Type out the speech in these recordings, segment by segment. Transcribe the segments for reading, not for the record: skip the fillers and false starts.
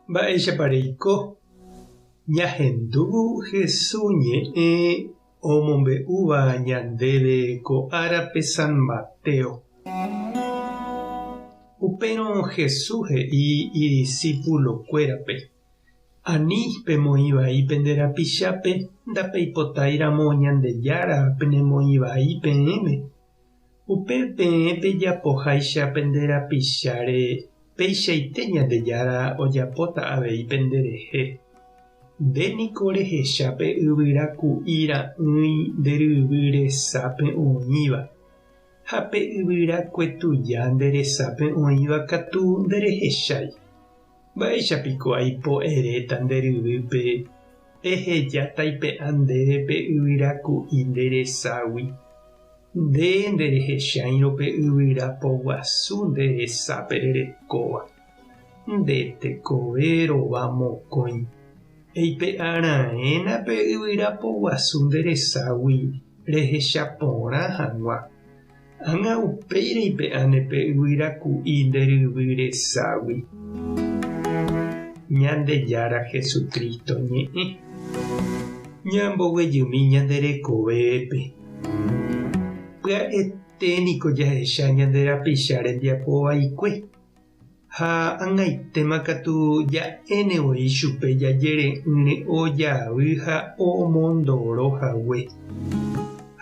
Mba'éichapa reiko? Ñahendu Hesu ñe'ẽ omombe'úva ñandéve ko árape San Mateo. Upérõ Hesu he'i idisípulokuérape, Ani pemoĩ vai pende rapichápe ndapeipotáiramo Ñandejára penemoĩ vai peẽme. Upe peẽ pejapoháicha pende rapicháre, peichaite Ñandejára ojapóta avei penderehe. Nde niko rehecha pe yvyra ku'i ra'ỹi nde ryvy resápe oĩva, ha pe yvyra kue tuja nde resápe oĩva katu nderehechái. Mba'éicha piko aipo eréta nde ryvýpe, Eheja taipe'a ndéve pe yvyra ku'i nde reságui? Nde nderehecháirõ pe yvyra poguasu nde resápe rerekóva. Nde tekove rova mokõi. Eipe'a raẽna pe yvyra poguasu nde reságui rehecha porã hag̃ua. Ág̃a upéi reipe'áne pe yvyra ku'i nde ryvy reságui. Ñandejára Jesucristo ñe'ẽ. Ñamboguejymi ñande rekovépe. Pya'ete niko jahecha ñande rapicha rembiapo vaikue. Ha ag̃aitéma katu ja'éne voi chupe jajere'ỹre ojavy ha omondoro hague.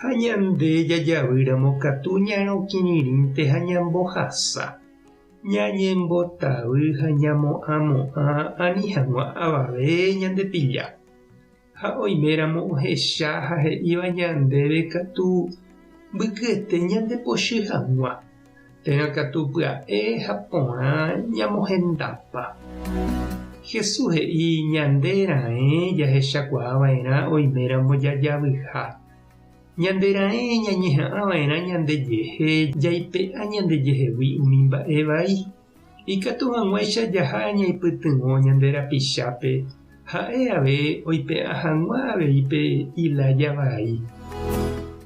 Ha ñande jajavýramo katu ñarõkirirĩnte ha ñambohasa, ñañembotavy ha ñamo'ãmo'ã ani hag̃ua avave ñandepilla. Ha oiméramo ohecha ha he'íva ñandéve katu mbykyete ñandepochy hag̃ua, térã katu pya'e ha porã ñamohendapa. Jesús he'i ñande raẽ jahechakuaa va'erã oiméramo jajavyha. Ñande raẽ ñañeha'ã va'erã ñandejehe jaipe'a ñandejehegui umi mba'e vai. Ikatu hag̃uáicha jaha ñaipytyvõ ñande rapichápe, ha'e ave oipe'a hag̃ua avei pe ilája vai.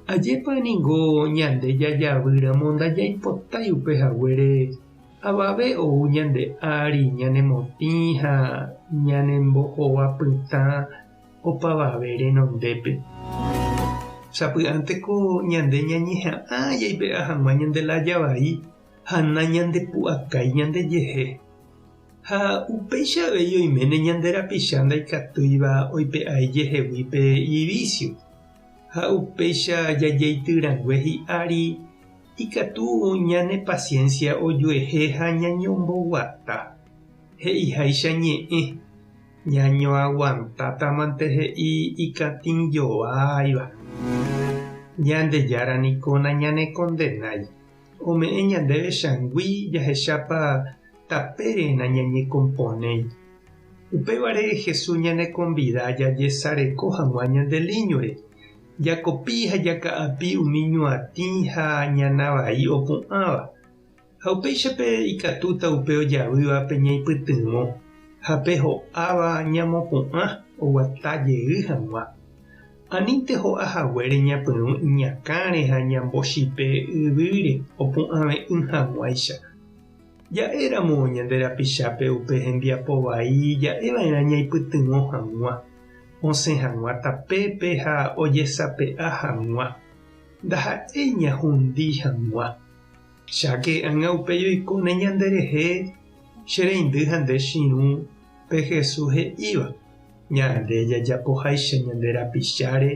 Ajépa ningo ñande jajavýramo ndajaipotái upe haguére avave ou ñande ári ñanemotĩ ha ñanembohova pytã opavave renondépe. Sapy'ánteko ñande ñañeha'ã jaipe'a hag̃ua ñande lája vai ha nañandepu'akái ñandejehe. Ha upéicha avei oiméne ñande rapicha ndaikatúiva oipe'a ijehegui pe ivísio. Ha upéicha jajeityrangue hi'ári ikatu ñane pasiénsia ojuehe ha ñañomboguata. He'iháicha ñe'ẽ, ñañoaguantátamante he'i ikatĩjoáiva. Ñandejára niko nañanekondenái. Ome'ẽ ñandéve changui jahechápa tapére nañañekomponéi. Upévare Jesús ñanekonvida jajesareko hag̃ua ñande líñore, jakopi ha jaka'api umi ñuatĩ ha ñana vai opu'ãva. Ha upéichape ikatúta upe ojavývape ñaipytyvõ ha pe ho'áva ñamopu'ã oguata jey hag̃ua. Anínte ho'a haguére ñapyrũ iñakãre ha ñambochipe yvýre opu'ãve'ỹ hag̃uáicha. Ja'éramo ñande rapichápe upe hembiapo vai ja'eva'erã ñaipytyvõ hag̃ua, osẽ hag̃ua tapépe ha ojesape'a hag̃ua, ndaha'éi ñahundi hag̃ua. Cháke ág̃a upéi oikóne ñanderehe che reindy ha nde chirũ pe Jesús he'íva. Ñande jajapoháicha ñande rapicháre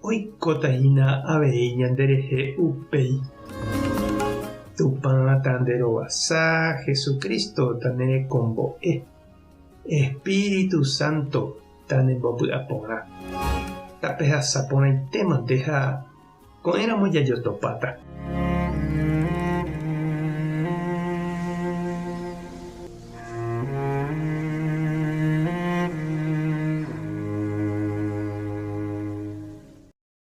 oikóta hína avei ñanderehe upéi. Tupã tanderovasa, Jesucristo tanerekombo'e, Espíritu Santo tanembopy'aporã. Tapehasa porãitémante ha ko'ẽramo jajotopáta.